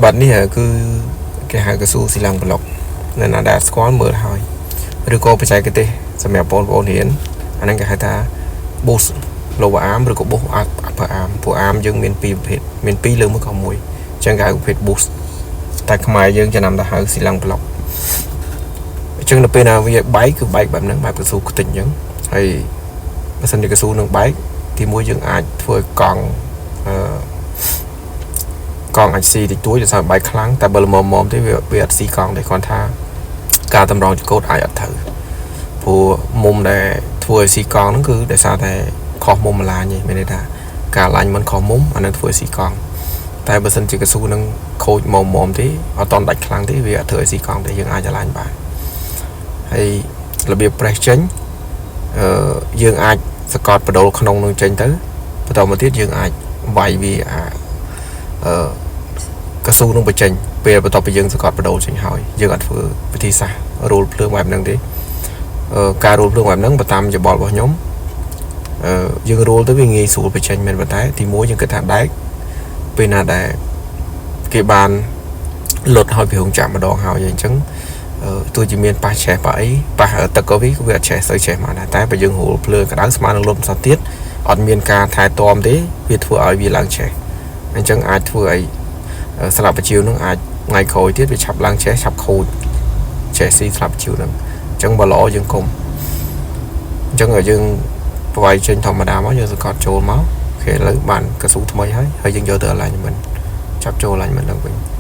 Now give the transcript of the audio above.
បាទនេះគឺគេហៅកៅស៊ូ silent block នៅណាដែលស្គាល់មើលហើយឬក៏បច្ចេកទេសសម្រាប់បងប្អូនរៀនអាហ្នឹងគេហៅថា boost lower arm ឬក៏ boost upper arm ព្រោះ arm យើងមានពីរប្រភេទមានពីរលើមួយក៏មួយអញ្ចឹងគេហៅប្រភេទ boost តែខ្មែរយើងចំណាំតែហៅ silent block អញ្ចឹងនៅពេលណាវាបែកគឺបែកបែបហ្នឹងបែបកៅស៊ូខ្ទេចអញ្ចឹងហើយបើសិនជាកៅស៊ូនឹងបែកទីមួយយើងអាចធ្វើឲ្យកង់អឺកង់អាចស៊ីតិចតួចដោយសារបែកខ្លាំងតែបើល្មមៗទេវាវាអត់ស៊ីកង់ទេគ្រាន់ថាការតម្រង់ចង្កូតអាចអត់ត្រូវព្រោះមុំដែលធ្វើឲ្យស៊ីកង់ហ្នឹងគឺដោយសារតែខុសមុំ align ឯងមានន័យថាការ align មិនខុសមុំអានឹងធ្វើឲ្យស៊ីកង់តែបើសិនជាកៅស៊ូនឹងខូចមុំមុំទេអត់តន់ដាច់ខ្លាំងទេវាអត់ធ្វើឲ្យស៊ីកង់ទេយើងអាច align បានហើយរបៀប press ចេញអឺយើងអាចសកត់បដូលក្នុងនឹងចេញទៅបន្តមកទៀតយើងអាចវាយវាអាអឺកៅស៊ូនឹងបញ្ចេញពេលបន្ទាប់ពីយើងសកត់បដូលចេញហើយយើងអត់ធ្វើវិធីសាស្ត្ររូលភ្លើងបែបហ្នឹងទេអឺការរូលភ្លើងបែបហ្នឹងបើតាមយោបល់របស់ខ្ញុំអឺយើងរូលទៅវាងាយស្រួលបញ្ចេញមែនប៉ុន្តែទីមួយយើងគិតថាដែកពេលណាដែលគេបានលុតឲ្យពីរោងចក្រម្ដងហើយអញ្ចឹងទោះជាមានប៉ះឆេះប៉ះអីប៉ះទឹកក៏វាវាអត់ឆេះសូវឆេះមកដែរតែបើយើងរូលភ្លើងក្តៅស្មើនឹងលុតម្សទៀតអត់មានការថែទាំទេវាធ្វើឲ្យវាឡើងឆេះអញ្ចឹងអាចធ្វើឲ្យស្លាបជាវនឹងអាចថ្ងៃក្រោយទៀតវាឆាប់ឡើងឆេះឆាប់ខូចឆេះស៊ីស្លាបជាវនឹងអញ្ចឹងបើល្អយើងកុំអញ្ចឹងឲ្យយើងប្រវាយចេញធម្មតាមកយើងសង្កត់ចូលមក OK ឥឡូវបានកៅស៊ូថ្មីហើយហើយយើងយកទៅ alignment ចាប់ចូល alignment ឡើងវិញ។